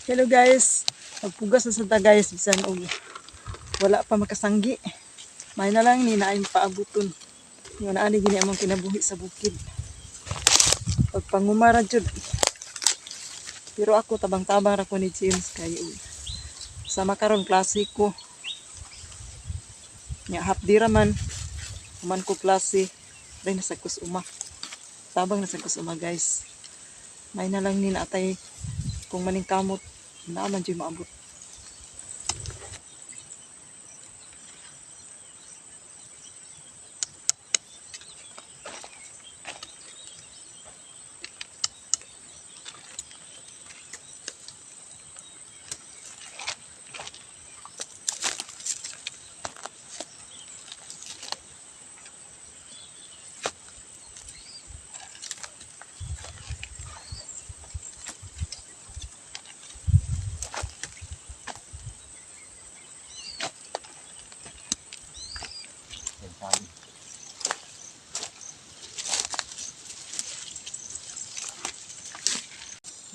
Hello guys, magpugas na sa ta guys, bisan og wala pa makasanggi. May na lang ni naay paabuton. Nga naa ni gini among kinabuhi sa bukid. Pagpangumara jud. Pero ako tabang-tabang ra ko ni James kay sama karon klase ko. Nya hapdi ra man human ko klase, dai na sad kus uma. Tabang na sad kus uma guys. May na lang ni naatay kung maningkamot naa man jud maabot.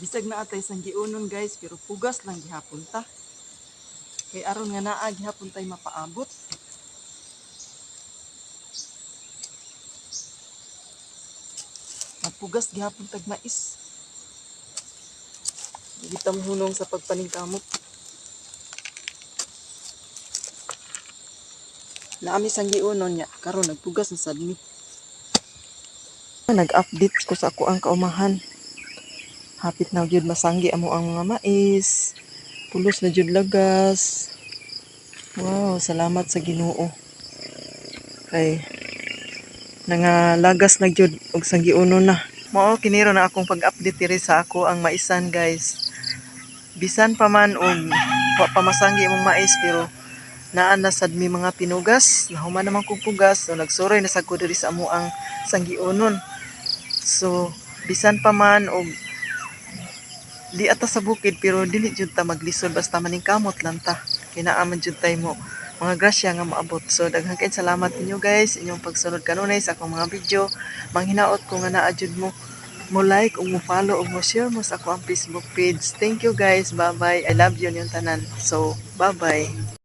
Bisag na atay sanggiunon guys, pero pugas lang gihapon ta. Kay aron nga naa gihapon tay mapaabot. Magpugas gihapon tag mais. Di ta mohunong sa pagpaningkamot. Naami sanggiunon nya karon nagpugas na sad mi. Nag-update ko sa ako ang kaumahan. Hapit na gyud masanggi amo ang mga mais. Pulos na jud lagas. Wow, salamat sa Ginoo. Kay nangalagas na gyud og sanggiunon na. Mao kini ro na akong pag-update diri sa ako ang maisan guys. Bisan pa man og wa pa masanggi imong mais, pero naa na sad mi mga pinugas. Nahuman naman kog pugas, so nagsuroy na sad ko diri sa amo ang sanggiunon. So bisan pa man og di ata sa bukid, pero dili jud ta maglisod basta maningkamot lang ta. Kay naa man jud tay mo mga grasya nga moabot. So daghan kay salamat ninyo guys inyong pagsunod kanunay sa akong mga video. Manghinaot ko nga naa jud mo mo like ug mo follow ug mo share mo sa ako ang Facebook page. Thank you guys. Bye bye. I love you ninyong tanan. So bye bye.